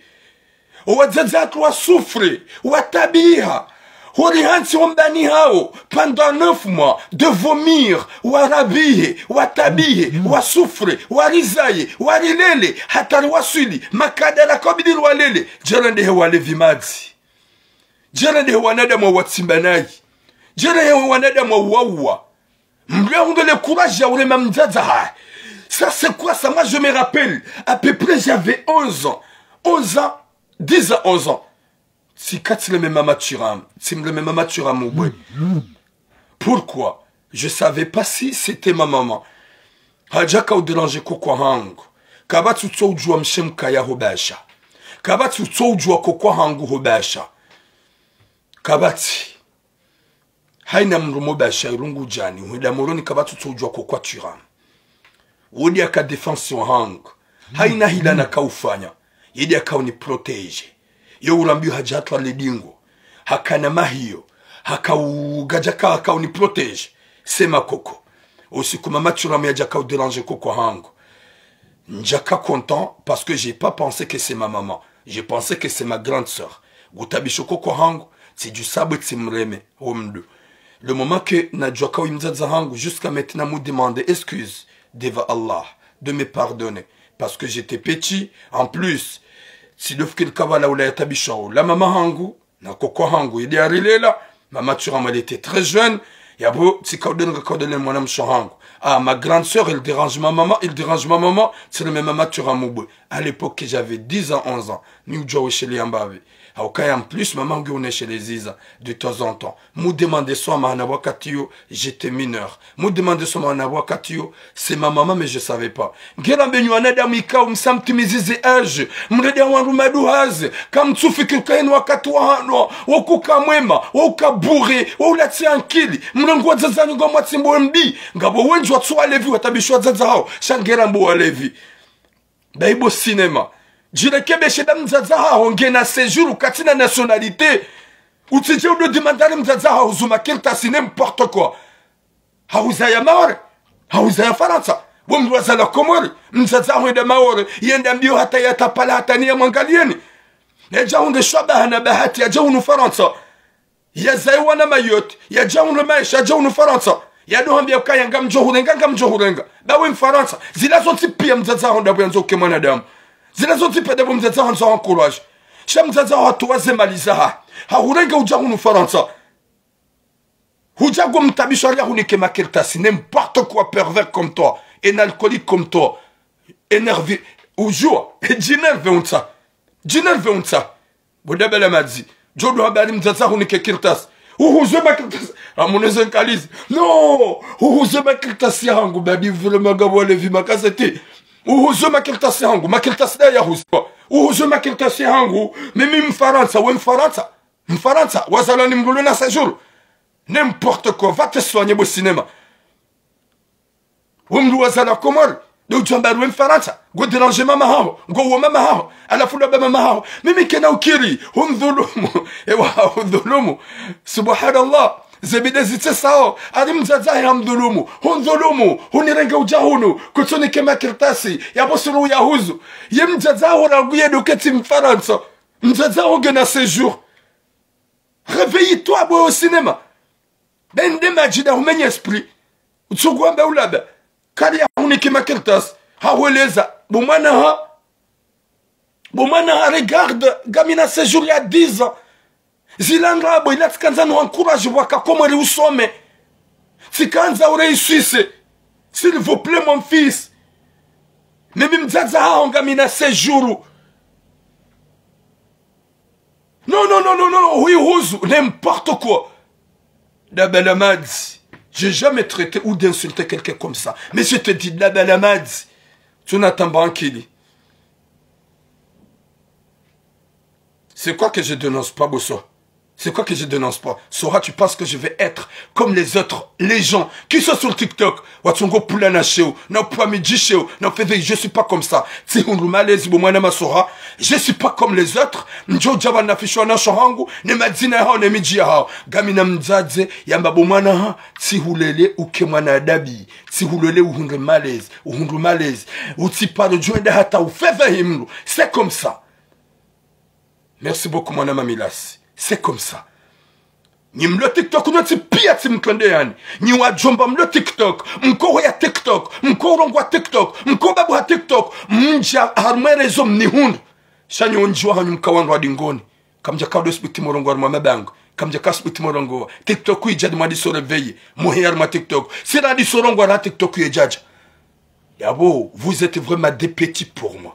Owadzadze hatru wa souffre, watabiha. Hori hantsi wombani hawo, pendant neuf mois, de vomir, warabihe, watabihe, wa souffre, warizaye, warilele, hata riwaswili, makadara kabidi riwalele, djera ndehe walevi madzi. Djera ndehe wanadamu wa watsimba nayi. Djera ndehe wanadamu wa uwawa. Mndru yahundre le courage ya urema mdzadze hahe. Ça, c'est quoi ça? Moi, je me rappelle, à peu près, j'avais onze ans. Onze ans, dix ans, onze ans. Tsika tsileme mama Thuram, tsimleme mama Thuram ubwe. Pourquoi? Je savais pas si c'était ma maman. Hadja ka udéranger koko hangu. Kapvatsi utso udjuwa mshe mkaya ho basha. Kapvatsi utso udjuwa koko hangu ho basha. Kapvatsi. Haina mndru mo basha irungu djani, hwenda Moroni kapvatsi utso udjuwa koko Thuram. Wodi aka défense wahangu. Haina hila naka ufanya. Yedi aka uni protéger. Yo urambiyo hadja hatwale dingo. Hakana mahiyo. Haka u-, gadja ka, haka uni protéger. Sema koko. Usiku mama Thuram yadja ka udéranger koko hangu. Ndjaka content parce que j'ai pas pensé que c'est ma maman. Je pensais que c'est ma grande sœur. Ngutabisho koko hangu, tsidju sabwe tsimreme, wo mndru. Le moment que nadjuwa ka wi mdzadze hangu, jusqu'à maintenant, mu demander excuse devant Allah de me pardonner. Parce que j'étais petit, en plus, tsidofikiri ka pvala ula yatabisha wo. La mama hangu, na koko hangu, yedi yarilela, mama Thuram, elle était très jeune, yapvo, tsika udéranger, ka udéranger mwana mshe hangu. Ah, ma grande sœur, elle dérange ma maman, il dérange ma maman, tsireme mama Thuram ubwe. À l'époque, j'avais dix ans, onze ans. Mi udjuwa wesheleya mbapvi. Hauka en plus, mama ngu unesheleziza de temps en temps. Mu demander swamaha na wakati yo, j'étais mineur. Mu demander swamaha na wakati yo, c'est ma maman, mais je savais pas. Ngera mbe nyi wanadamu ikao msamtimizize âge. Mrede wandru maduhaze. Kamtsufikiri ka heni wakati wa hanwa. Wo kuka mwema. Wo uka bourré. Wo ulatsi ankili. Mrengo wadzadze wanyu ngwamwatsimbo mbi. Ngapvo wendji watsu walevi watabisho wadzadze hawo. Sha ngera mbo walevi. Bahi bo sinema. Djirekebeshe nda mdzadze haho ngena séjour katsina nationalité. Utsidje udo demander mdzadze haho zuma kartasi n'importe quoi. Hahuzaya Maore. Hahuzaya Farantsa. Bo mndru wazalwa Komori. Mdzadze haho yenda Maore. Yenda mbio hata yatapala hata ni yamwangaliyeni. Yadja hundre shwabaha na bahati. Yadja hunu Farantsa. Yazaya wana Mayotte, yadja hunu Maesha, yadja hunu Farantsa. Yado hambia ukaya ngamdjo hurenga, ngamdjo hurenga. Ba we Mfarantsa, zila zontsi pia mdzadze haho ndapvo yandzo uke mwanadamu. Zila zontsi pia ndapvo mdzadze haho yandzo encourage. Sha mdzadze haho hatowa ze mali zahahe. Hahurenga udja hunu Farantsa. Hudja ngo mtabisho hari yahunike makartasi, n'importe quoi, pervers comme toi, un alcoolique comme toi, énervé, udjua, djinerve untsa, djinerve untsa. Bo Dabala Madzi, djo ndo habari mdzadze hahunike kartasi. Uhuzwe makartasi, amuneze nkalizi. Non, uhuzwe makartasi yahangu, badi vraiment ngapvo walevi makazeti. Uhuzwe makartasi yahangu, makartasi nda yahuzwa. Uhuzwe makartasi yahangu, mimi Mfarantsa, we Mfarantsa. Mfarantsa, wazalwa ni mdru le na séjour. N'importe quoi, va te soigner bo cinéma. We mdru wazalwa Komori, ndo udjo hamba we Mfarantsa, ngo déranger mama haho, ngo uwa mama haho, halafu ndo hamba mama haho. Mimi kena ukiri, humdhulumu, ewa humdhulumu. Subhanallah, ze bid'a zitsesao, hari mdzadze hahe hamdhulumu, humdhulumu, hunirenge udja hunu, kutsunike makartasi, yapvo suru yahuzu. Ye mdzadze haho rangu ye ndo ketsi Mfarantsa, mdzadze haho ngena séjour. Réveille-toi, bo cinéma. Bende madjida humenye esprit. Utsugu wamba ulaba. Kari yahunike makartasi. Hahweleza. Bo mwana ha. Bo mwana ha, regarde. Ngamina séjour ya dix ans. Zila ndrabo, ila tsikandza no encourage waka Komori usome. Tsikandza uréussisse. S'il vous plaît, mon fils. Mimi mdzadze haho ngamina séjour. Non, non, non, non, non, non, oui, huzu, n'importe quoi. Dabala Madzi, j'ai jamais traité ou d'insulté quelqu'un comme ça. Mais je te dis, Dabala Madzi, tu n'attends pas un kili. C'est quoi que je dénonce pas, Bosso ? C'est quoi que je dénonce pas ? Sora, tu penses que je vais être comme les autres, les gens qui sont sur TikTok ? Watsongo pula na sheo, na upwa midji sheo, na ufedhe, je suis pas comme ça. Tsihundru malezi bo mwana Masora, je suis pas comme les autres. Ndjo djaba nafishwa na sho hangu, ne madzina yahao, ne midji yahao. Ngamina mdzadze, yamba bo mwana ha, tsihulele uke mwana adabu, tsihulele uhundre malezi, uhundru malezi. Utsiparo djwenda hata ufedhe himdru. C'est comme ça. Merci beaucoup, mwana Mamilasi. C'est comme ça. Nyi mlo TikTok nyontsi pia tsi mtrende yani. Nyi wadjomba mlo TikTok, mko hoya TikTok, mko urongoa TikTok, mko babu ha TikTok, mdja harumwa réseau mnihundru. Sha nyi ondji wahanyu mka wandru wa dingoni. Kamdja kado subuti morongoa harumwa mabango. Kamdja kasubuti morongoa. TikTok idja dimwa diso réveiller. Muhe harumwa TikTok. Sira diso rongoa ra TikTok yedjadja. Yabo, vous êtes vraiment des petits pour moi.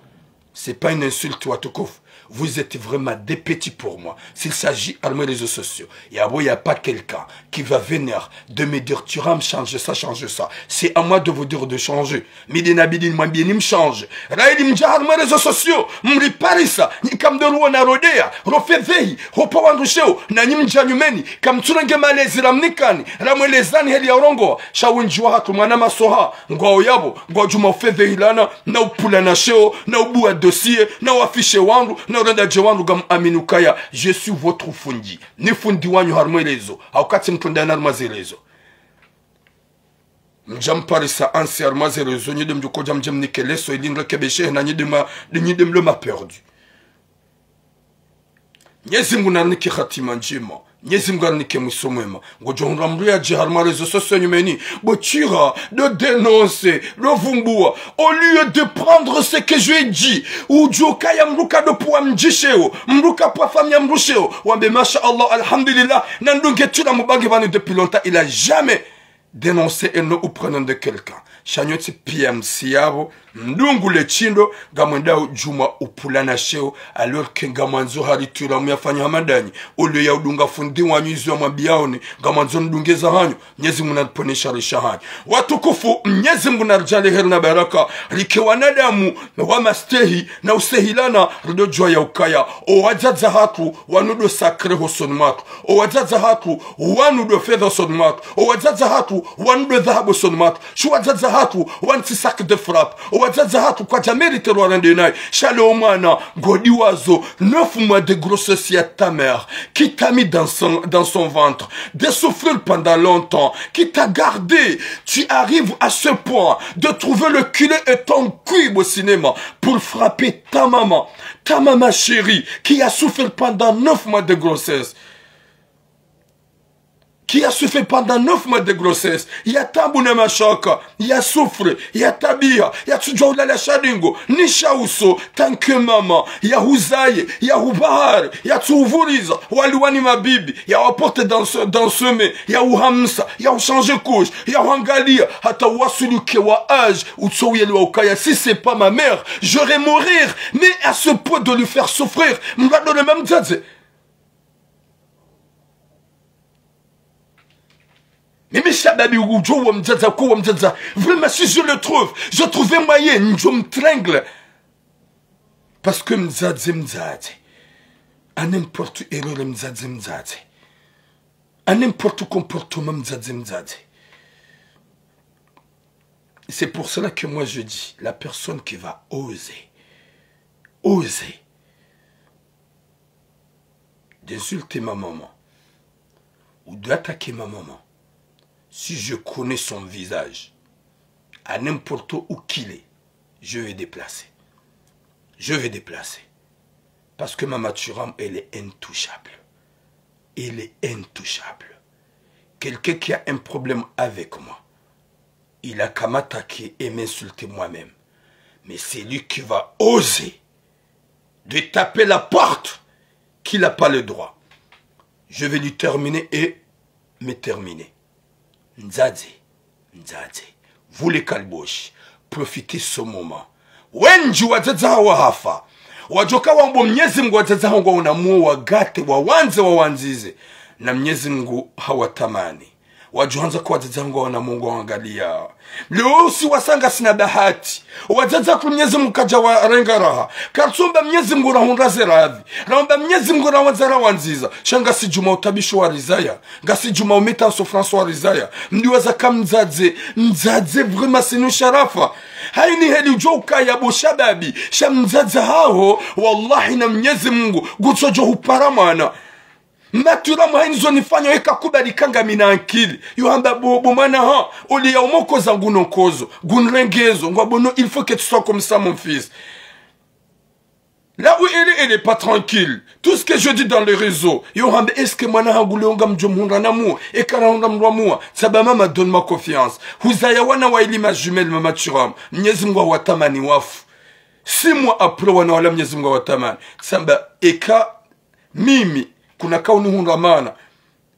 C'est pas une insulte, watukufu. Vous êtes vraiment des petits pour moi. S'il s'agit harumwa réseaux sociaux, yabo, y a pas quelqu'un qui va venir de me dire, tu vas me changer ça, changer ça. C'est à moi de vous dire de changer. Mi de nabidi nimwambie nimchange. Raili mdja harumwa réseaux sociaux, mriparisa, nyi kamdo ruona rodea, rofedhehi, hopa wandru sheo, na nyi mdja nyumeni, kamtsurenge malezi ramnikani, ramwelezani heli ya urongoa, sha wendji wahatru mwana Masora, ngwao yabo, ngwadjuma ufedhehilana, na upulana sheo, na ubua dossier, na uafishe wandru, na urenda dje wandru ngamu amini ukaya, je suis votre fundi. Ni fundi wanyu harumwa réseaux, hauka tsi mtrende yani harumwa ze réseaux. Mdja mparisa ansi harumwa ze réseaux, nyi de mdjo kodja mdje mnike leso, ili nrekebeshe, na nyi de ma, de nyi de mlo ma perdu. Mnyezi Mungu narinike hatima ndjema. Mnyezi Mungu arinike mwiso mwema. Ngodjo hundra mdru yadje harumwa réseaux sociaux nyumeni. Bo tira, do dénoncer, do vumbua. Au lieu de prendre ce que je dis, udjo kaya mdru kado pua mdji sheo, mdru kapua famille mdru sheo. Wambe, masha Allah, alhamdulillah, na ndunge tira mubange pvanu depuis longtemps, il a jamais dénoncer un nom ou prénom de quelqu'un. Sha nyontsi pia msi yabo, mdungu le shindo, ngamwendao djuma upulana sheo, alors que ngamwandzo hari tira muyafanya hamadanyi. Au lieu ya udunga fundi wanyu izo yamwambiaoni, ngamwandzo mdunge zahanyu, Mnyezi Mungu nariponesha risha hanyu. Watukufu, Mnyezi Mungu naridjaanlie heri na baraka, rike wanadamu, wa mastehi, na usehilana, rido djua ya ukaya. O wadzadze hatru, wanu do sacré hosoni mwatru. O wadzadze hatru, wanu do fedha hosoni mwatru. O wadzadze hatru, wanu do dhahabu hosoni mwatru. Sha wadzadze hatru, wanu tsi sac de frappe. O wadzadze hatru, kwadja mérité rwarende nayi. Sha leo mwana, ngodi wazo, neuf mois de grossesse ya ta mère, qui t'a mis dans son, dans son ventre, de souffrir pendant longtemps, qui t'a gardé. Tu arrives à ce point de trouver le culot et ton cul au cinéma pour frapper ta maman, ta maman chérie, qui a souffert pendant neuf mois de grossesse. qui a souffert pendant neuf mois de grossesse, ya tabu na mashaka, ya souffre, ya tabiha, ya tsudjuwa ulala sha ndingo, ni sha uso, tant que maman, ya huzaye, ya hubahari, ya tsuhuvuriza, waliwa ni mabibi, ya waporte dans ce, dans ce mai, ya uhamsa, ya uchange couche, ya huangalia, hata uwaswili uke wa âge, utso uyelewa ukaya, si c'est pas ma mère, j'aurais mourir, mais à ce point de lui faire souffrir, mrado ne mamdzadze. Mimi shababi udjo wa mdzadza, ko wa mdzadza. Vraiment, si je le trouve, je trouve un moyen, ndjo mtrangle. Parce que mdzadze, mdzadze. À n'importe erreur, mdzadze, mdzadze. À n'importe comportement, mdzadze, mdzadze. C'est pour cela que moi je dis, la personne qui va oser, oser d'insulter ma maman ou d'attaquer ma maman, si je connais son visage, à n'importe où qu'il est, je vais déplacer. Je vais déplacer. Parce que Mama Thuram, elle est intouchable. Elle est intouchable. Quelqu'un qui a un problème avec moi, il a qu'à m'attaquer et m'insulter moi-même. Mais c'est lui qui va oser de taper la porte qu'il n'a pas le droit. Je vais lui terminer et me terminer. Mdzadze, mdzadze, vous les kalbosh, profitez ce moment. Wendji wadzadze hawo wahafa. Wadjoka wambo Mnyezi Mngu wadzadze hawo ngwaona muo wagate, wawandze, wawandzize. Na Mnyezi Mngu hawatamani. Wadjohandza ko wadzadze hawo ngwaona muo ngwawangalia. Leo usi wasa ngasina bahati. Wadzadze ku Mnyezi Mngu kadja warenga raha. Kartsomba Mnyezi Mngu rahundra ze radhi. Raomba Mnyezi Mngu rawandza rawandziza. Sha ngasi djuma utabisho warizaya. Ngasi djuma umeta en souffrance warizaya. Mdiwaza ka mdzadze. Mdzadze vraiment sinu sharafa. Haini heli udjo ukaya bo shababi. Sha mdzadze haho. Wallahi na Mnyezi Mngu. Ngutsodjo hupara mwana. Mama Thuram haini zo nifanya eka kubali ka ngamina ankili. Yo hamba bo, bo mwana ha, oli ya umokoza nguno nkozo, ngunrengezo, ngwambo non, il faut que tu sois comme ça, mon fils. Là où elle est, elle est pas tranquille. Tout ce que je dis dans les réseaux, yo hamba, est-ce que mwana hangu leo ngamdjo mhundra na muo, eka rahundra mndru wa muo, tsamba mama donne-moi confiance. Huzaya wana waili ma jumelles, Mama Thuram. Mnyezi Mngu hawatamani wafu. Six mois après, wana wala Mnyezi Mngu hawatamani. Tsamba, eka mimi, kuna ka unihundra mana,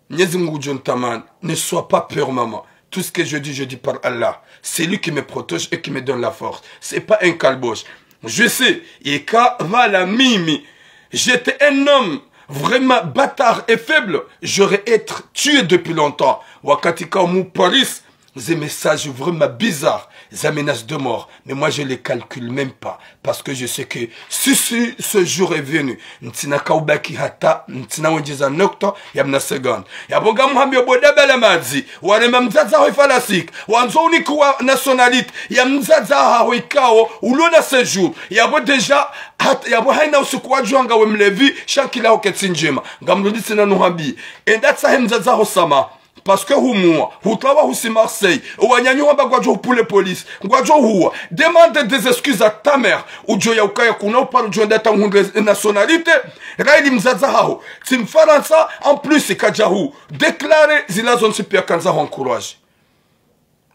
Mnyezi Mngu ngudjo nitamani. Ne sois pas peur, maman. Tout ce que je dis, je dis par Allah. C'est lui qui me protège et qui me donne la force. C'est pas un kalbosh. Je sais, eka pvala mimi, j'étais un homme vraiment bâtard et faible, j'aurais été tué depuis longtemps. Wakati ka umu Paris, des messages vraiment bizarres, des menaces de mort. Mais moi, je les calcule même pas. Parce que je sais que si, si ce jour est venu, ntsina ka ubaki hata, ntsina wendjeza nokta, ya mna seconde. Yabo ngamhambiyo bo daba la madzi, warema mdzadze haho ifalasik, wandzo unikuwa nationalité, ya mdzadze haho ikao, ulo na séjour. Yabo déjà, hat-, yabo haina usiku wadjuwa ngawe mlevi, sha ankili yaho ketsi ndjema. Ngamrudi tsena nuhambi. Enda tsahe mdzadze haho samaha. Parce que humuwa, hutsawa husi Marseille, owananyanyu wamba ngwadjo hupvule police, ngwadjo huwa, demande des excuses à ta mère, udjo ya ukaya kuna uparo djo enda ta uhundre nationalité, raili mdzadze haho, tsi Mfarantsa, en plus kadja hu déclarer zila zontsi pia kandza ho encourager.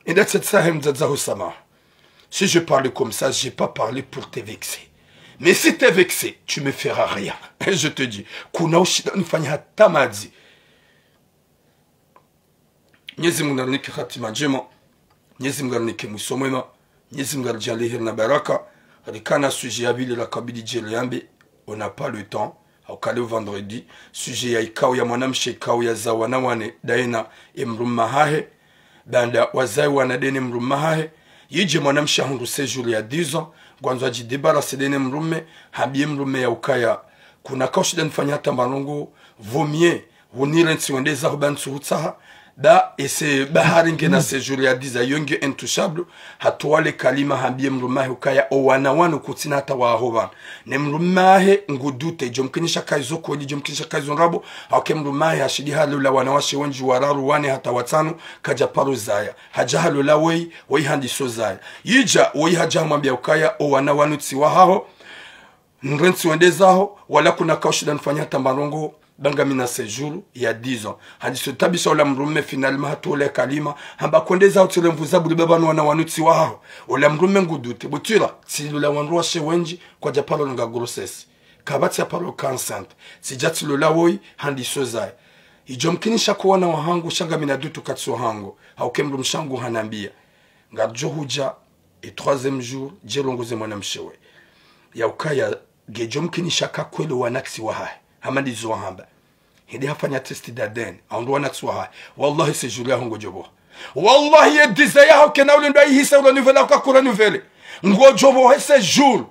Enda tsahe mdzadze haho samaha. Si je parle comme ça, j'ai pas parlé pour te vexer. Mais si t'es vexé, tu me feras rien. Je te dis, kuna ushinda nifanya hata madzi. Mnyezi Mngu narinike hatima ndjema. Mnyezi Mngu narinike mwiso mwema. Mnyezi Mngu naridjaanlie heri na baraka. Rikana sujet ya pvili rakabidi djeli yambe. On n'a pas le temps. Hauka leo vendredi. Sujet ya ikao ya mwanamshe ikao yazaa wana wane daye na emdrume hahe. Baanda wazaye wana daye ne mdrume hahe. Yidje mwanamshe ahundru séjour ya dix ans. Ngwandzo adjidébarrasser daye ne mdrume. Hambiye mdrume ya ukaya. Kuna ka ushinda nifanya hata mbarongo. Vaut mieux. Hunirantsi wende zaho ba ntsuhutsaha. Ba ese bahari ngena séjour ya dix ans yo nge intouchable. Hatowa le kalima hambiye mdrume hahe ukaya owana wanu kutsina hata waho pvanu. Ne mdrume hahe ngu doute, djo mkinisha ka izo kweli, djo mkinisha ka izo ndrabo. Hauka emdrume hahe hashindi halola wanawashe wendji wararu wane hata watsanu, kadja paro zaya. Hadja halola woyi, woyi handiso zaya. Yidja, woyi hadja hamwambiya ukaya owana wanu tsi wahaho. Nirantsi wende zaho, wala kuna ka ushinda nifanya hata mbarongo. Ba ngamina séjour ya dix ans. Handiso tabisa ola mdrume, finalement hatowa le kalima. Hamba kwendeza utsile mvuza buli baba nwana wanu tsi wahaho. Ola mdrume ngu douter. Butwila, tsilola wandru washe wendji, kwadja paro nga grossesse. Kapvatsi ya paro ka enceinte. Tsidja tsilola woyi, handiso zaye. Idjo mkinisha ko wana wahangu, sha ngamina doute ka tsi wahangu. Hauka mdrumshe wangu hanambia. Ngardjo hudja, e troisième jour, dje rongoze mwanamshe we. Ya ukaya, ngedjo mkinisha ka kweli wana tsi wahahe. Hama ndizo wahamba. Hende hafanya test d'A D N. Haundru wana tsi wahahe. Wallahi, séjour yaho ngodjo pvoha. Wallahi, ye dix ans yaho kena ule ndo ayihisa ule nouvelle, hauka ku renouveler. Ngodjo pvoha séjour.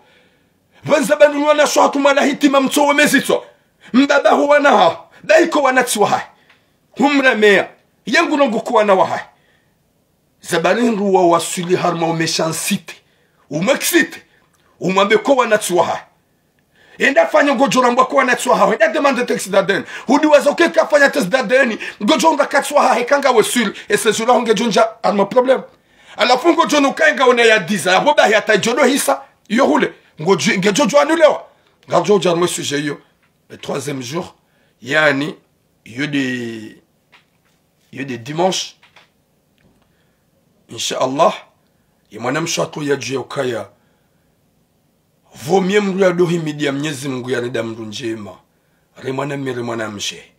Pvandza pvanu wana sho hatru mwana hitima mtsowe mezitswa. Mbaba hu wana haho. Ba iko wana tsi wahahe. Humremeya. Ye ngu rongoa ko wana wahahe. Zabari ndru wa waswili harumwa uméchanceté. Umwexcité. Umwambe ko wana tsi wahahe. Enda fanya ngodjo rambwa ko wana tsi wahahe. Enda demander test d'A D N. Hudi waza uke kafanya test d'A D N. Ngodjo unda ka tsi wahahe ka ngawe sûr. E séjour yaho ngedjo ndja harumwa problème. Halafu ngodjo nuka ngaona ya dix ans. Yapvo bahi hata idjo do hisa. Iyo hule. Ngodjo, ngedjo djo annulewa. Ngardjo udja harumwa sujet iyo. Le troisième jour. Yaani, iyo nde, iyo nde dimanche. Insha Allah, ye mwanamshe hatru yadjuwe ukaya. Vaut mieux mdru ya do himidia Mnyezi Mungu ya renda mdru ndjema. Re mwanamme, re mwanamshe.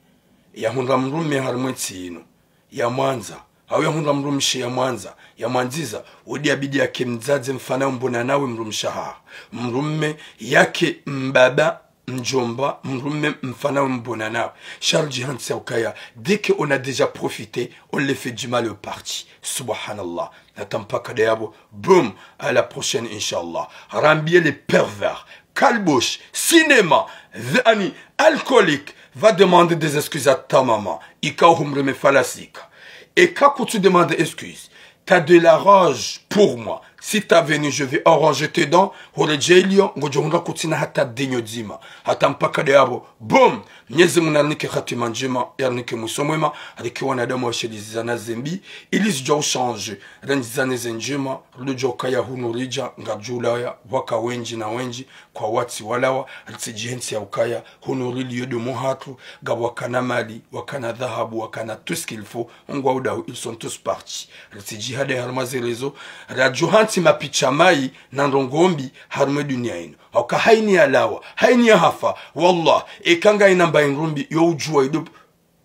Ya hundra mdrume harumwa entsi inu. Ya mwandza. Hau ya hundra mdrumshe ya mwandza. Ya mwandziza. Udi abidi yake mdzadze mfana mbona nawe mdrumshe haho. Mdrume yake mbaba mdjomba, mdrume mfana we mbona nawe. Sha ridjihantsi ya ukaya, dès qu'on a déjà profité, on le fait du mal aux parties. Subhanallah. Hata mpaka ndayapvo, boum, à la prochaine, Inch'Allah. Rambie les pervers, kalbosh, cinéma, yaani, alcoolique, va demander des excuses à ta maman. Ika humreme falasika. Eka kutsu demander excuse. T'as de la rage pour moi. Si t'as venu, je vais arranger tes dents. Hore djelio, ngodjo hundra kutsina hata denyo dzima. Hata mpaka ndayapvo. Boum! Mnyezi Mungu narinike hatima ndjema, yarinike mwiso mwema, arike wanadamu washiliziza na zembi, ili zidjo ushanje, rendjizane ze ndjema, rudjo ukaya hunu ridja, ngardjo ulaya, waka wendji na wendji, kwatsi walawa, ritsidjihentsi ya ukaya, hunu rili yo domo hatru, ngapvo wakana mali, wakana dhahabu, wakana tout ce qu'il faut, ngwao daho, ils sont tous partis. Ritsidjihade harumwa ze réseaux, radjo hantsi mapicha mayi na ndrongoo mbi harumwa dunia inu. Hauka hayini yalawa, hayini yahafa, wallah, eka ngayina mbayi ndrumbi, yo udjuwa ido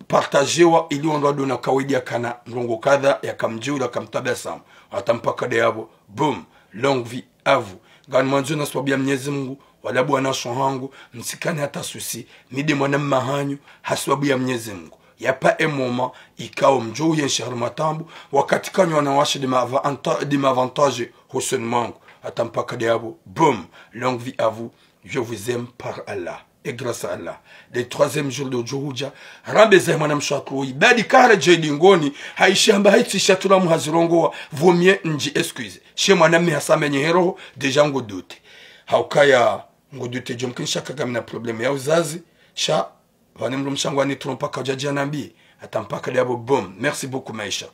partagewa ili wandru wadjo ona kawaida yakana ndrongoo kadha yakamdjiwula kamtabasamu. Hata mpaka ndayapvo, boum, longue vie à vous. Ngani mwandzo na sababu ya Mnyezi Mungu, wala bwana sho hangu, mtsikane hata souci, mi nde mwanamme hanyu, ha sababu ya Mnyezi Mungu. Y a pas un moment, ikao mdjo uyenshi harumwa taabu, wakati kanyu wanawashe nde ma avanta-, nde ma avantage hosoni mwangu. Hata mpaka ndayapvo, boum, longue vie à vous, je vous aime par Allah. Et grâce à Allah. Le troisième jour ndo udjo hudja, rambe zahe mwanamshe hatru woyi, badi kara djedi ngoni, hayishi hamba hayitsi shatula muhazirongowa, vaut mieux ndji excuse. She mwanamme hasa menye heroho, déjà ngu doute. Haukaya, ngu doute djo mkinisha ka ngamina problème ya uzazi, sha pvani mdrumshe hangu hani trompa kaudja dja nambi. Hata mpaka ndayapvo, boum. Merci beaucoup, Maisha.